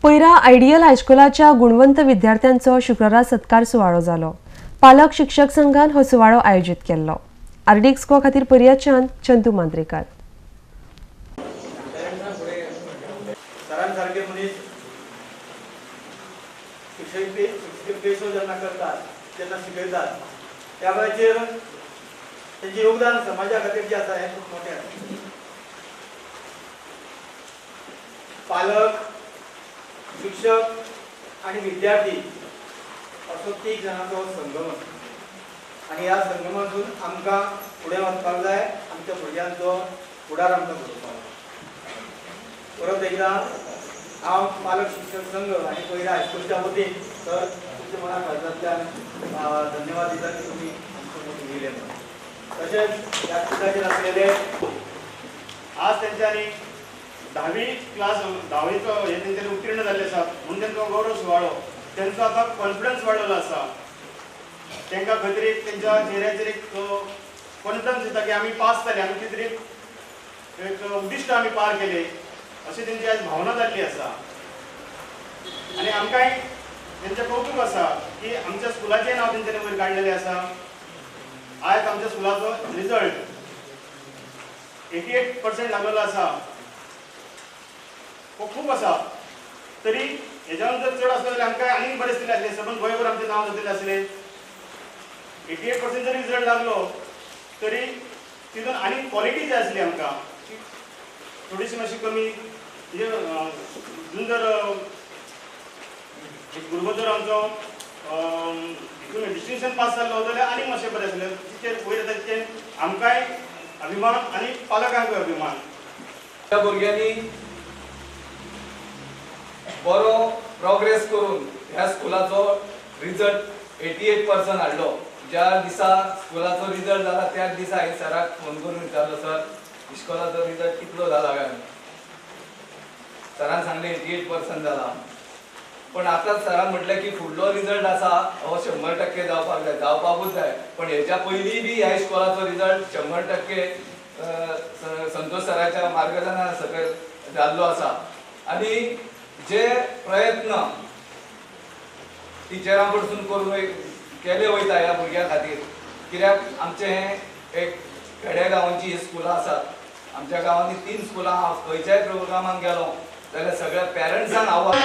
पयरा ideal हायस्कुलाच्या गुणवंत विद्यार्थ्यांचो शुक्रारा सत्कार सुवाळो जालो. पालक शिक्षक संघान हो सुवाळो आयोजीत केल्लो. आरडीएक्स खातीर पर्याच्यान चंदू मांद्रेकार. सरांसारखे मनीस शिक्षक पेशो जेन्ना करतात तेन्ना शिकयतात त्या वेळाचेर तेंचें योगदान समाजा खातीर जें आसा हें खूब मोठें आसा. पालक, शिक्षक आनी विद्यार्थी असो 3 जाणांचो संगम आसा आनी ह्या संगमातून आमकां फुडें वचपाक जाय, आमच्या भुरग्यांचो फुडार आमकां घडोवपाक जाय. परत एकदां हांव पालक शिक्षक संघ आनी पयरा हायस्कुलच्या वतीन सर तुमच्या मना काळजांतल्यान धन्यवाद दिता की तुमी आमच्या मदीं येयले म्हणून. तशेंच ह्या स्कुलाचेर आसलेले आज तेंच्यांनी 10वी क्लास 10वीचो हे तेंच्यांनी उत्तीर्ण जाल्ले आसा म्हणून तेंचो गौरव सुवाळो, तेंचो आतां कॉन्फिडन्स वाडलेलो आसा. तेंकां खंय तरी तेंच्या चेहऱ्याचेर एक कॉन्फिडन्स दिता की आमी पास जाले, आमी कितें तरी एक उद्दिश्ट आमी पार केले अशी तेंची आज भावना जाल्ली आसा. आनी आमकांय तेंचें कौतूक आसा की आमच्या स्कुलाचें नांव तेंच्यांनी वयर काडलेलें आसा. आयज आमच्या स्कुलाचो रिजल्ट 88% लागलेलो आसा, हो खूब आसा. तरी हेज्यान जर चड आसलो जाल्यार आमकां आनीक बरें दिसतलें आसलें, सबंद गोंयभर आमचें नांव जातलें आसलें. 88% जरी रिजल्ट लागलो तरी तितून आनीक क्वॉलिटी जी आसली आमकां ती थोडीशी मातशी कमी, म्हणजे अजून जर एक भुरगो जर आमचो हितून डिस्टिंक्शन पास जाल्लो जाल्यार आनीक मातशें बरें आसलें. तिचेर वयर येता तिचेर आमकांय अभिमान आनी पालकांकूय अभिमान. त्या भुरग्यांनी बरो प्रोग्रेस करून ह्या स्कुलाचो रिजल्ट 88% हाडलो. ज्या दिसा स्कुलाचो रिजल्ट जाला त्याच दिसा हांवें सराक फोन करून विचारलो, सर इस्कोलाचो रिजल्ट कितलो जाला काय? सरान सांगलें 88% जाला. पण आतां सरान म्हटलें की फुडलो रिजल्ट आसा हो 100% जावपाक जाय, जावपाकूच जाय. पण हेच्या पयलीं बी ह्या इस्कोलाचो रिजल्ट 100% संतोष सराच्या मार्गदर्शना सकयल जाल्लो आसा. आनी जे प्रयत्न टिचरां कडसून करून केले वयता ह्या भुरग्यां खातीर, कित्याक आमचें हें एक खेड्या गांवांची ही स्कुलां आसात. आमच्या गांवांनी 3 स्कुलां, हांव खंयच्याय प्रोग्रामाक गेलो जाल्यार सगळ्या पेरंट्सांक आव्हान.